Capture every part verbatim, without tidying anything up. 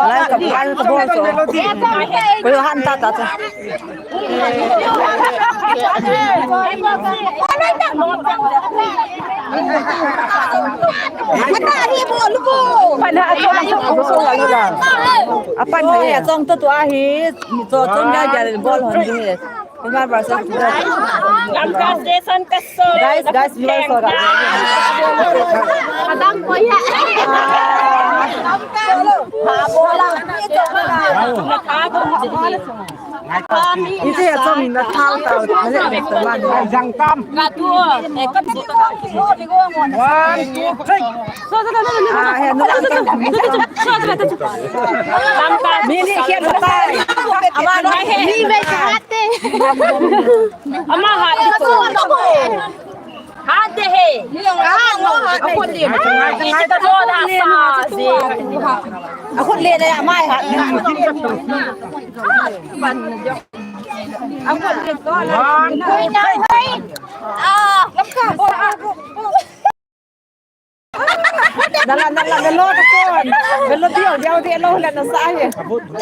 Lai ka, lai ka bol to. Ko yo han ta ta ta. Pan ha, a chong to, a chong to, a chong to, a hi, to chong ga ga bol hon di. Kumar versus Lamka Station ka so. Guys, guys, viewers, so da. Madam ko ya. Ite ya chong na thao tao, na le na tao man. Jang tam. Ka tu, eh, ka tu. One, two, three. Ah, he, no, no, no, no. Lamka. Mi ni khen tai. Ama no. Mi ve khat. Ama hat. Hat he. Akut le. Akut le ya mai hat. Akut le to la. Ah, lamka. Nala, nala, nalo, nalo, nalo, diu, diu, diu, nalo, nalo, sa, eh. Abo to.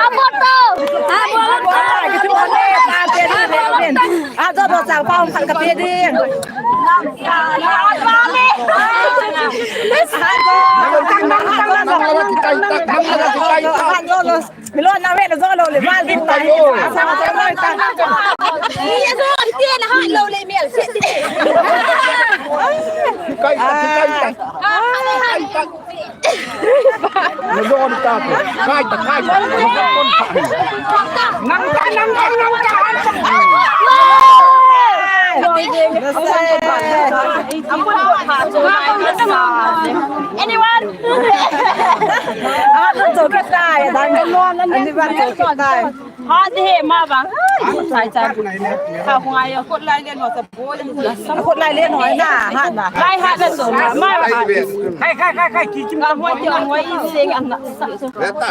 Abo to. Ah, kitu, ane, pa, pe, di, di, di. Ah, do, do, sa, pa, um, ka, pe, di. Nalo, nalo, nalo, nalo, nalo, nalo, nalo, nalo, nalo, nalo, nalo, nalo, nalo, nalo, Milon na ve na zo lo le, val din ta. Sa ma zo lo ta. Ni zo ti na ha lo le mial se. Kai ta, kai ta. Kai ta. Milon ta. Kai ta, kai ta. Nang ta, nang ta, nang ta. Anyone? Ah, to kitai, dan kan lo, ani ba to kitai. Ha, de he, ma bang. Ai, sai, sai. Ha, hung ai, kot lai le no sa bo. Kot lai le no na, ha na. Lai ha na so, ma ha. Kai, kai, kai, kai, ki kim. Ka hoi ti hoi sing ang na sa. Beta.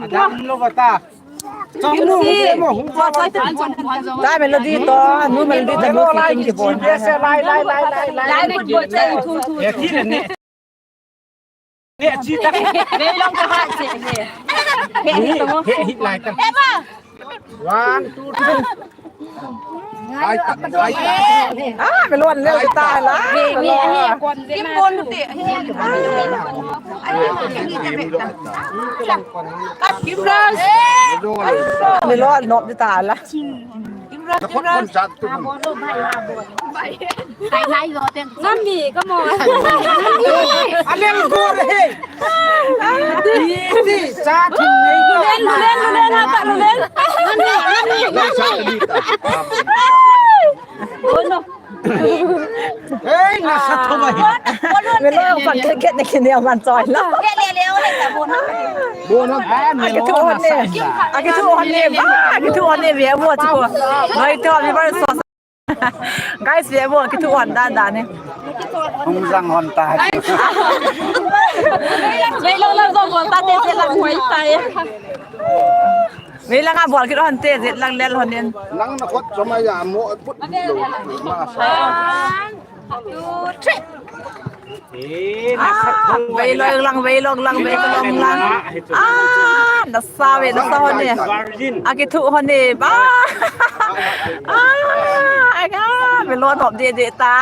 Adam lo bata. Ta melody to, nu melody to, nu lai, lai, lai, lai, lai. Lai, lai, lai. He, he, he, lai ta. Eva. One, two, three. Ai ta, ai ta. Ah, melon le ta la. He, he, he, kon de. Kim bon te. Kim ras. Melon no de ta la. Kim ras, kim ras. Hai, hai, lo ten. Mami, come on. Aleng go he. Iti, sa thing nei. Lulen, lulen, lulen, ha, lulen. Oh, no. Hey, na sa tho ba hi. Melon, pan ke ke ne ke ne man choi la. Le, le, le, le, ta bon. Bon, ah, melon na sa. Aki thu hon ne. Aki thu hon ne, ba, aki thu hon ne, ve bo chu ko. Noi to, mi ba so. Guys, ve bo, kithu hon dan dan ni. Hung jang hon ta. Vei lang lang jong bol ta te, jet lang hoi ta e. Vei lang a bol kit hon te, jet lang lel hon in. Nang na khot choma ya mo put lo. Ma sa. One, two, three. Ah, vei loi lang, vei loi lang, vei loi lang. Ah, nasa ve, nasa hon e. Akithu hon e, ba. Ah, aga, melon hop de de ta.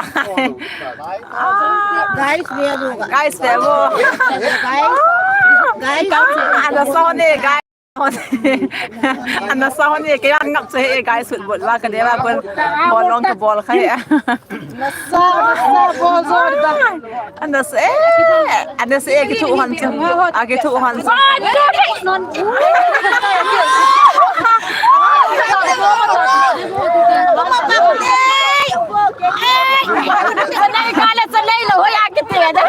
Ah. Guys, ve vo. Guys, ve vo. Guys. Guys. Ah, nasa hon e, guys. Ana sa hon e, kei a ngap che e, guys, football va ka de va kon bol long ka bol kha e. Nasa, nasa, bol jor da. Ana sa e, ana sa e, kithu hon che. A kithu hon che. Sanai ka le, sanai lo, hoya kiti da.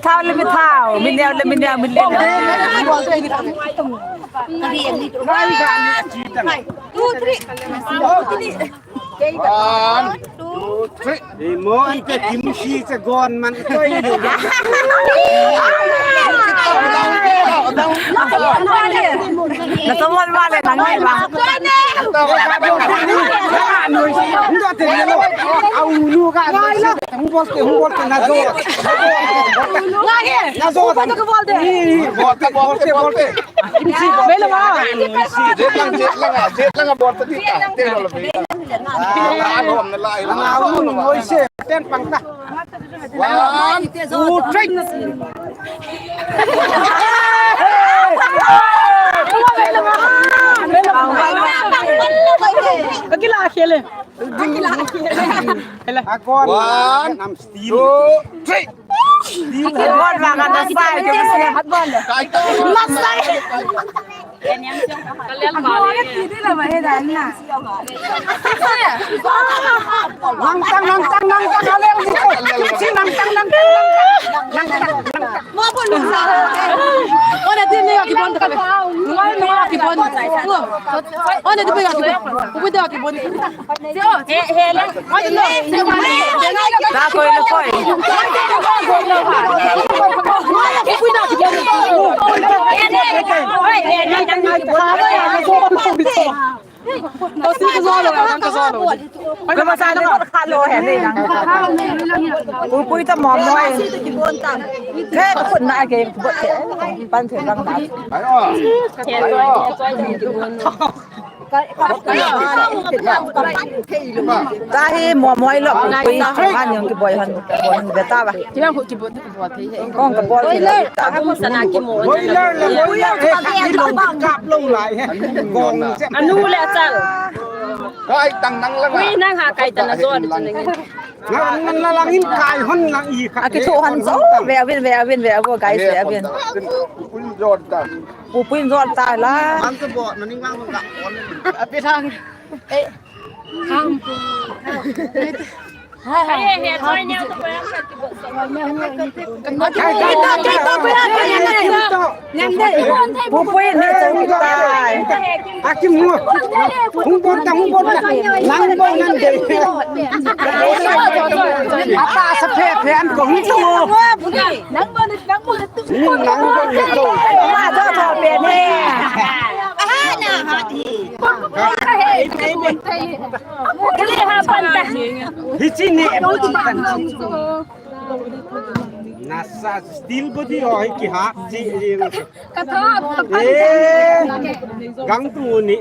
Thao le mi thao, mi neo le mi neo, mi le. Two, three. One, two, three. Imo ante kimsi sa gon man ko ini. Na tomol vale nang ni ba. Ndo te lo. Au nu ka. Hung bolte, hung bolte na zo. Na zo. Bolte, bolte, bolte. Jet lang, jet lang, jet lang, bolte ti ta. Te lo. Ana un noi se, ten pang ta. One, two, three. Akila khele. One, two, three. Hat bol, hat bol. Kai to. Hat bol. Nang tang, nang tang, nang tang, alel dito. Si nang tang, nang tang, nang tang, nang tang, nang tang. Mo pun nang tang. Ona din ni aki bon ta. Nang ni aki bon. Ona din ni aki bon. Ubu din aki bon. He, he, lang. Ona din ni. Ta koi na koi. Ubu din aki bon. He, he, lang. Kasi ka zolo, kan ka zolo. Ka masala ko khalo he ni lang. Pui pui ta mo mo he. He ko na ke ko te. Pan the lang na. Tahi mo mo lo pui pui. Kan yung ki boy han. Beta ba. Kibon, kibon. Kong ka bol. Boiler, sana ki mo. Boiler la, boiler he, ka ki long kap long lai he. Kong. Anu le achal. Kai tang nang la. Ui, nang ha kai tang na zo de nang. Nang, nang la lang in kai hon nang i ka. Aki thu han zo. Ve avin, ve avin, ve avo guys, ve avin. Pui jot ta. Pu pui jot ta la. An to bo, na ning lang ka. Api thang. Eh. Ham. Pupui ni chau tai. Akim mo. Hung bon ta, hung bon ta. Nang bon nan dei. Apa sa phe phe an ko hung tu. Nang bon, nang bon tu. Nang bon tu. Ma jo jo pe ni. Aha na ha di. Hichi ni. Nasa steel body ho hi kiha. Eh, gang tu ni.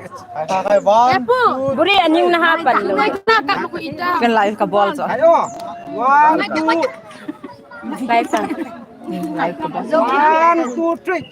Buri aning na ha pan lo. Kan live ka bol cho. Ayo. One, two. Live ka. Live ka bol. One, two, three.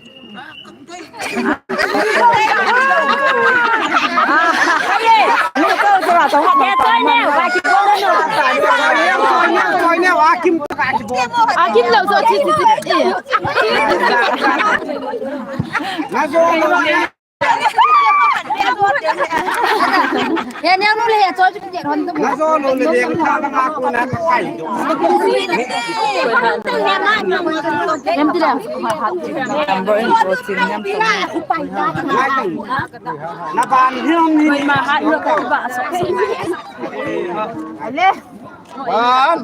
One.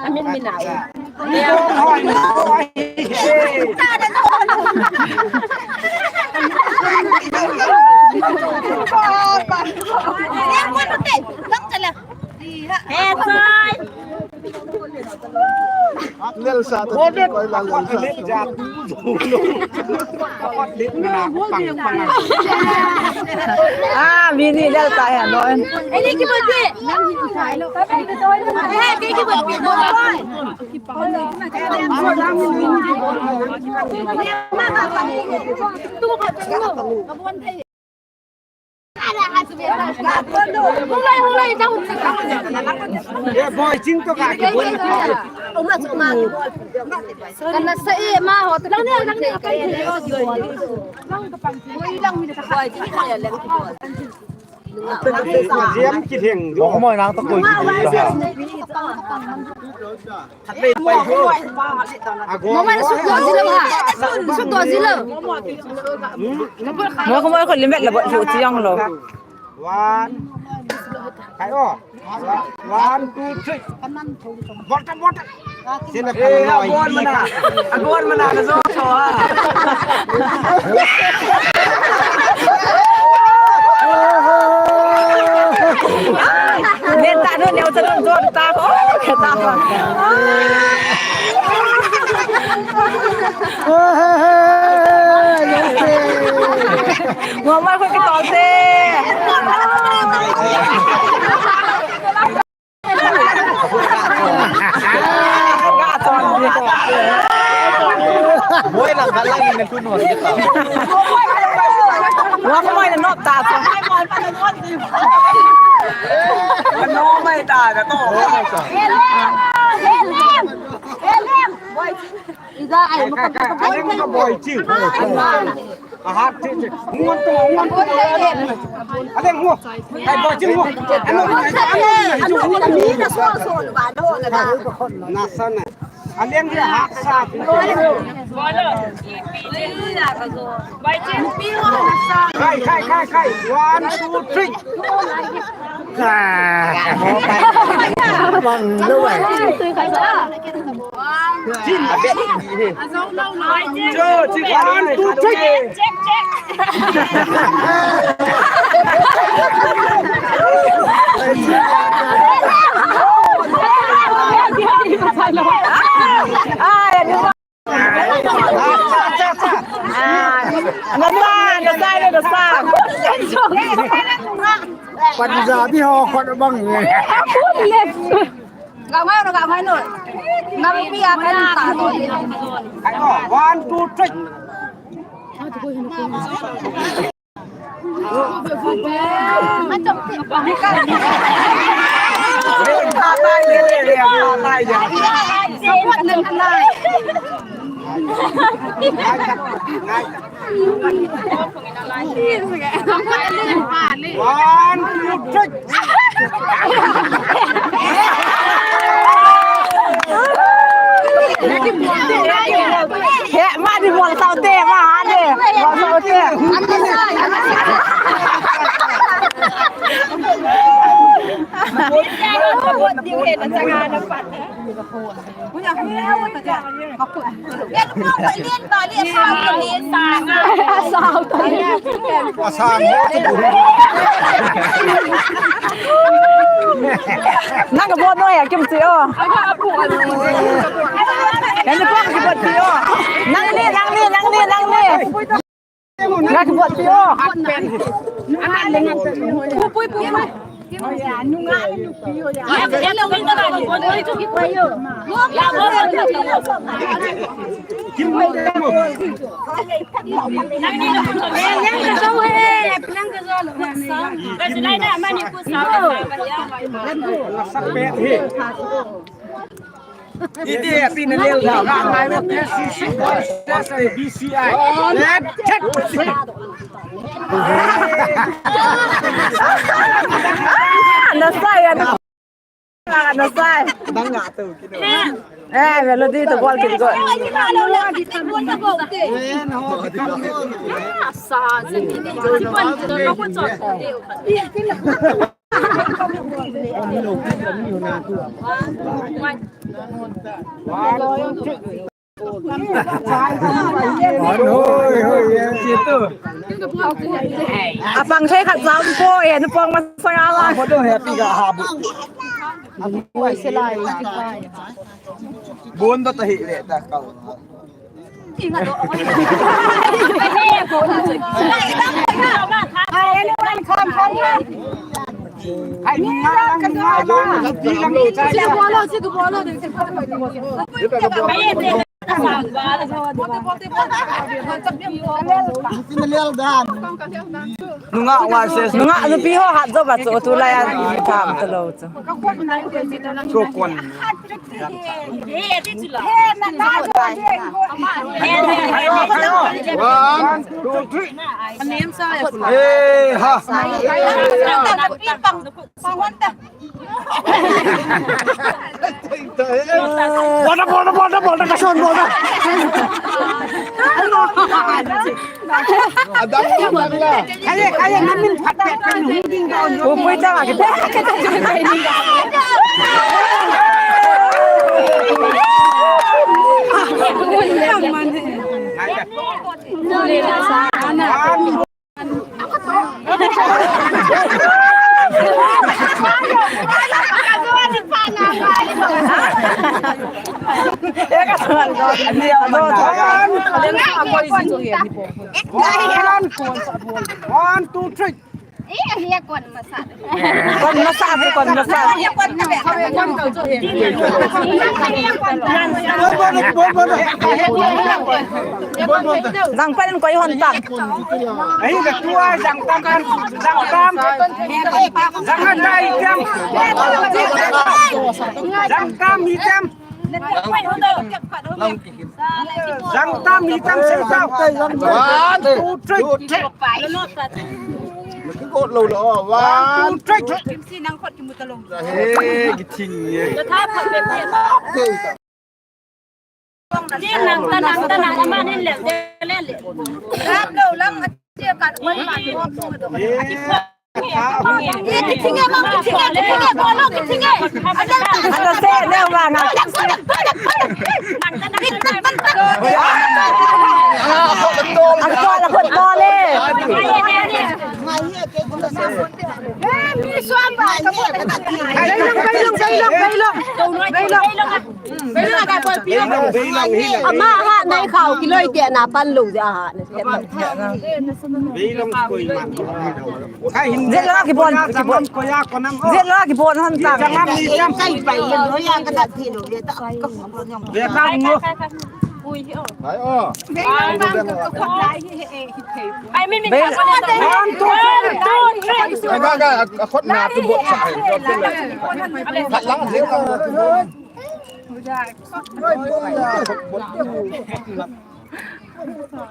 Amin minau. He choi. Lel sa ta koi la lel sa. Ah, mini lel ta he noi. Ani ki bote. He ki bote. Kana sa e ma ho to. Jam ki theng. Mo mo nang to koi. Mama, sukdo jilo ha. Sukdo jilo. Mo ko mo ko limit la bot hu ti jong lo. One. Kai o. One, two, three. Bot, bot. Sila ka. Eh, agon mana. Agon mana na so so ha. Neta no ne uta no ta ko. Mama ko ke tolte. Boi lang galang ni tu no kita. Wa ko mai no ta so. No mai ta na to. Ida ai mo ka. Aleng mo ka boi chi. Ahat chi chi. Ngon to, ngon to. Aleng mo. Kai boi chi mo. Ano, ano, ano, ano, na so so ba no na. Na sana. Aleng dia hat sa. Kai, kai, kai, kai. One, two, three. Bang lou ai. One, two, three. Nasa, nasa, nasa. Punjabi ho khut bang. Ga ngai no, ga ngai no. Nang pi a kan ta no. One, two, three. One, two, three. He, ma di bol sao te, ma ha de. Bol sao te. Nang ka bot noi a kim ti o. Nang ni, nang ni, nang ni, nang ni. Nang ka bot ti o. Pui, pui, pui, pui. Iti, iti na lel na. Ngai mo P C C, B C I. Left, check. Nasai, nasai. Dang nga tu, kino. Eh, melody tu bol kit ko. Sa, sa, sa, sa, sa, sa, sa, sa, Apang thei khat jam po e, nu pong masang ala. Bon da ta hi le ta kal. Nungah versus nungah, nupi ho hat jo ba chu tulai a tham talou chu. Chu kon. One, two, three. Eh, ha. Pang, pang, pang, pang. Bol na, bol na, bol na, bol na, kason, bol na. Adang, adang la. Kaya, kaya namin phat-phat kami, hindi ka. Upoy, tama kita. One, two, three. Eh, kon masa. Kon masa, kon masa. Jang pen koi hon tam. Ahi, ka tua, jang tam kan, jang tam. Jang tam item. Jang tam item. Jang tam item, sei tam. One, two, three. One, two, three. Hey, kiting ye. Ama ha nai khao kiloi te na pan lou ja ha. Jet la kibon, kibon. Jet la kibon han ta. One, two, three. Ga, ga, a khut na tu bot sa. Khat lang, jet lang.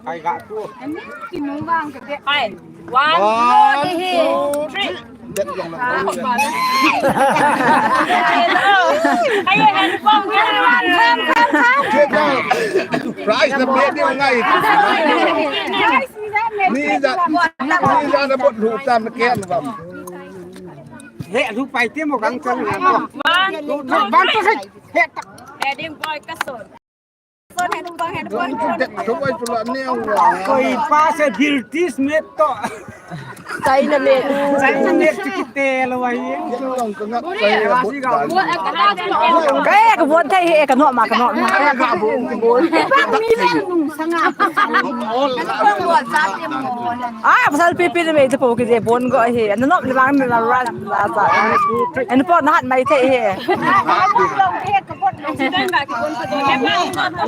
Ai, ga tu. Ai, one, two, three. Prize na pe ding ngai. Ni ja, ni ja na bot lu tam na ken bam. He, lu pai te mo gang chang na. One, two, three. One, two, three. He, tak. Heading boy ka son. Koi pa se British made to. China made. China made ti kiti lo ahi. Kei ka bon thei he ka nom ma ka nom ma. Ah, pasal pipi le mei te po kiti bon go he. Na nom le bang na la la sa. An po na hat mai thei he.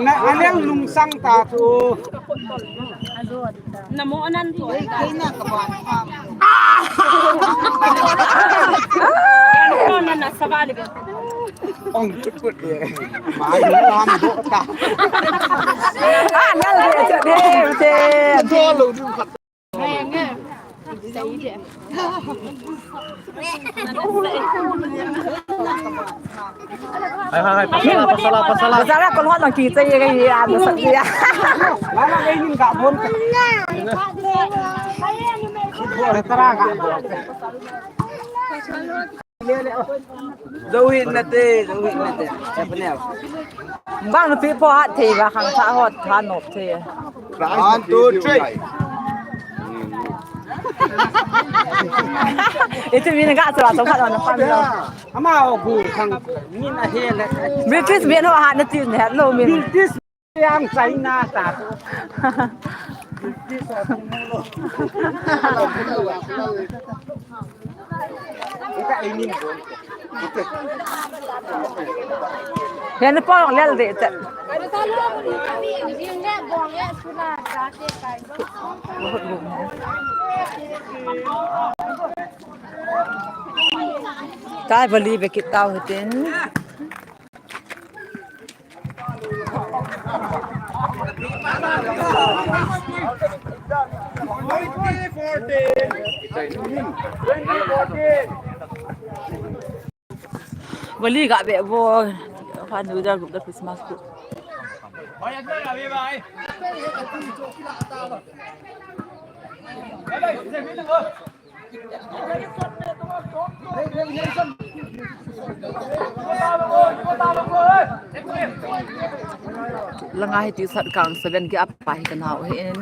Na, anel lungsang ta tu. Namo anan tu. Ko na na savali. Ong put put ye. Mai lam do ta. Ah, ngal de de de. Do lo du. Hai, hai, hai, pasala, pasala, pasala. Bazar a kon hon lang ki chai ye ka ye a, na sa ye. Mama, kei nin ka bon. Tara ka. Zo hin na te, zo hin na te. Bang pi po hat thei ba khang sa hot ha nop thei. One, two, three. Iti min ga sa to phat on pam lo. Ama o gu khang min a he le. British min ho ha na tin he lo min. British Yang China ta tu. Yan pa lel de ta. Tai bali be kit tau hitin. Vali ga be bo. Fa nu da group da Christmas ko. Langa hi ti sat kang seven ki apa hi kanau hin.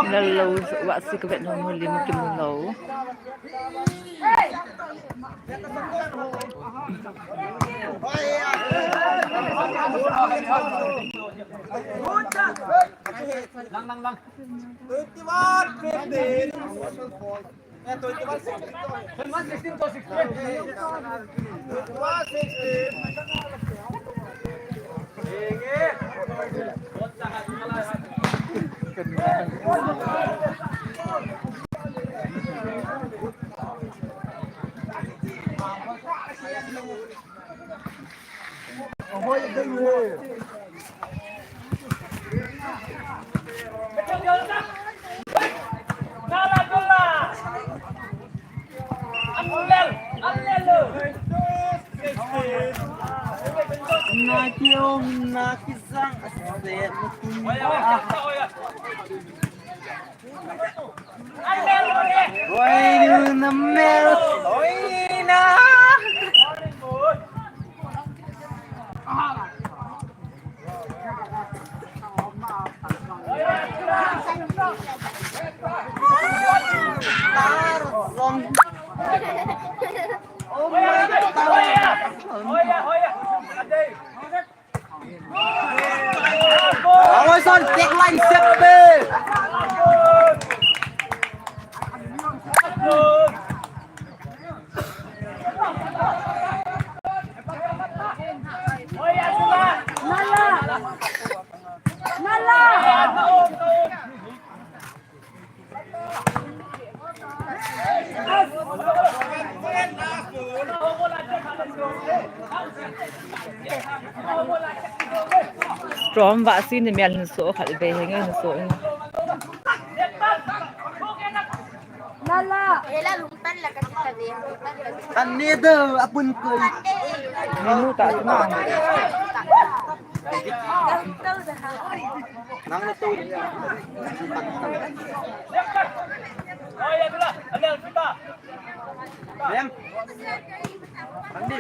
Lalo, wa si ka vet no mo lim ki mo lo. Lang, lang, lang. Twenty-one fifteen. Eh, twenty-one sixteen. Twenty-one sixteen to sixteen. Twenty-one sixteen. Oi, na mel, oi, na. Oh my God. Vamos, son, take line, seven. Trom va si ni mel hin so khat ve henge hin so. Lala. Ela lungtan la ka kita ve. Tan ne da apun koi. Menu ta tuna. Nang na to. Em. Andi.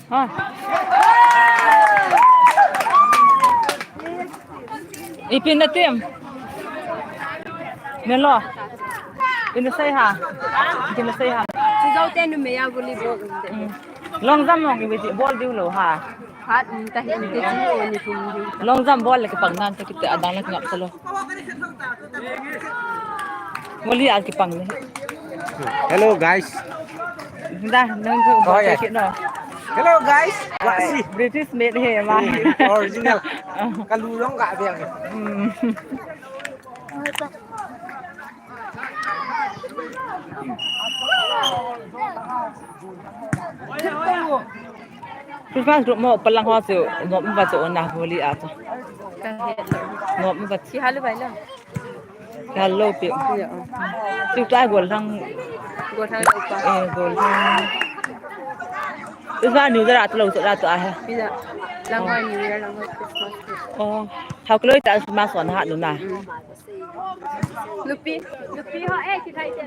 Ha. Ipi na team? Melo. Ina sei ha. Ina sei ha. Sijaw te nu me ya volleyball. Mm. Long jump long ibi bol diu lo ha. Hat ni ta hin te chi o ni kum diu. Long jump bol le kipang nan te kite adang le ngap salo. Volley a kipang ni. Hello, guys. Da, nang ko. Oh, yeah. Kit no. Hello, guys. Wah si. British made he ma. Original. Kalu long ka biang. Hmm. Christmas group mo palang ho chu nom ba chu na volley a chu. Nom ba. Si halu bai la. Hello, pi. Chu ta gol thang. Gol thang lo pa. Eh, gol thang. Christmas New Year a chu lo chu la chu a he. Pi la. Lang ho New Year, lang ho Christmas. Oh, how kloi ta Christmas on ha nu na. Lupi, lupi ho eh, ki thai te.